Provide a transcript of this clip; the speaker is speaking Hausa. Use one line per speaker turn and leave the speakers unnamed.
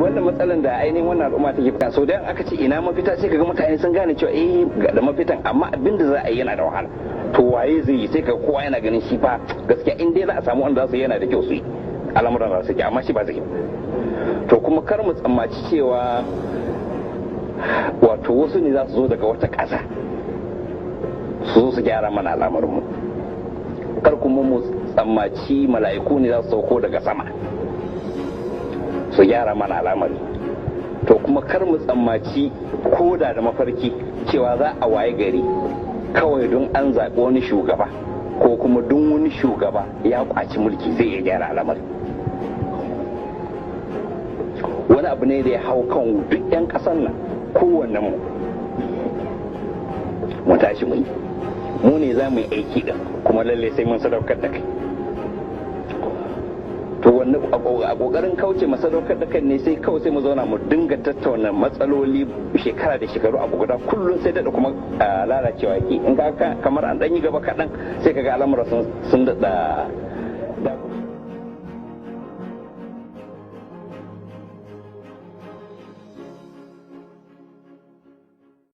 Wannan matsalan da ainihin wannan al'umma take fuskanta, sau da aka ce ina mafita, sai kaga mutane sun gane cewa eh, ga da mafitan, amma abin da za a yi yana da wahala. To waye zai yi? Sai ka kowa yana ganin shi fa gaskiya in dai za a samu wanda za su yi, yana da kyau su yi, al'amuran za su yi, amma shi ba zai yi. To kuma kar mu tsammaci cewa wato wasu ne za su zo daga wata ƙasa su zo su gyara mana al'amarinmu. Kar kuma mu tsammaci mala'iku ne za su sauko daga sama su gyara mana al'amari. To kuma kar mu tsammaci koda da mafarki cewa za a waye gari kawai don an zaɓi wani shugaba ko kuma don wani shugaba ya kwaci mulki zai iya gyara al'amari. Wani abu ne da ya hau kan duk 'yan ƙasar nan, kowanne mu mu tashi mu yi, mu ne za mu yi aiki din, kuma lalle sai mun sadaukar da kai. To wannan a kokarin kauce ma sadaukar da kai ne, sai kawai sai mu zauna mu dinga tattauna matsaloli shekara da shekaru, abu guda kullum sai daɗa kuma lalacewa yake. In ka kamar an ɗan yi gaba kaɗan, sai kaga al'amura sun daɗa